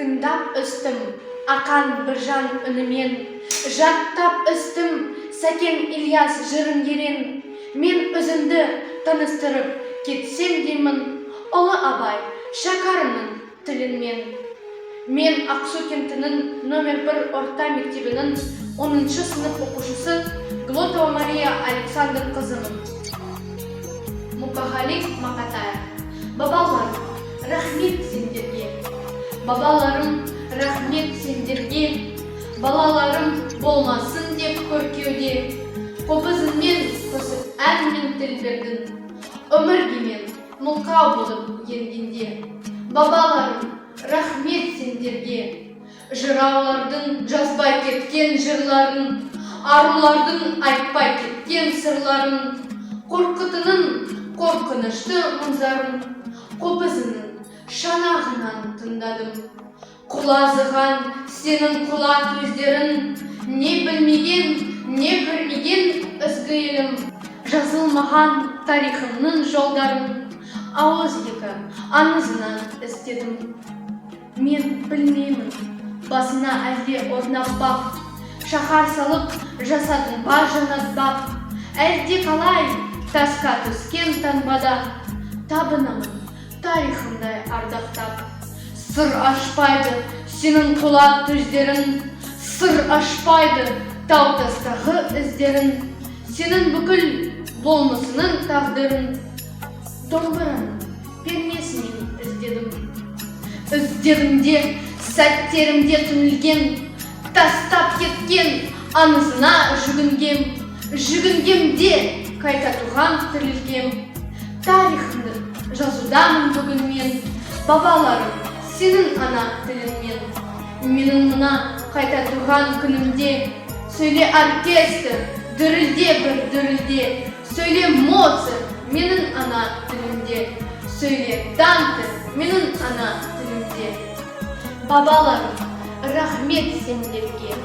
Тыңдап өстім Ақан, Біржан үнімен, жаттап өстім Сәкен, Ильяс жырын ерен. Мен өзімді таныстырып кетсем деймін ұлы Абай, Шәкәрімнің тілімен. Мен Ақсу кентінің номер 1 орта мектебінің 10 сынып оқушысы Глотова Мария Александр қызымын. Мұқағали Мақатаев. Бабаларым, рахмет сендерге. Бабаларым, рахмет сендерге. Балаларым болмасын деп көркеуде, қобызыңмен қосып ән мен тіл бердің. Өмірге мен мылқау болып енгенде. Бабаларым, рахмет сендерге. Жыраулардың жазбай кеткен жырларын, арулардың айтпай кеткен сырларын, Қорқытының қорқынышты мұң-зарын қобызының шанағынан тыңдадым. Құлазыған сенің құла төздерің, не білмеген, не көрмеген ізгі елім. Жазылмаған тарихымның жолдарын ауыз екі аңызынан іздедім. Мен білмеймін, басына әлде орнап бақ, шаһар салып жасадың ба жаннат бақ, әлде қалай тасқа түскен таңбада табынамын тарихымдай ардақтап. Сыр ашпайды сенің құла төздерің, сыр ашпайды тау тастағы іздерің, сенің бүкіл болмысының тағдырын домбыраның пернесінен іздедім. Іздедім де, сәттерімде түңілген, тастап кеткен аңызына жүгінгем, жүгінгем де, қайта туған тірілгем. Тарихымды жазудамын бүгін мен, бабаларым, сенің ана тіліңмен. Менің мына қайта туған күнімде сөйле, оркестр, дүрілде, бір дүрілде, сөйле, Моцарт, менің ана тілімде, сөйле, Данте, менің ана тілімде. Бабаларым, рахмет сендерге.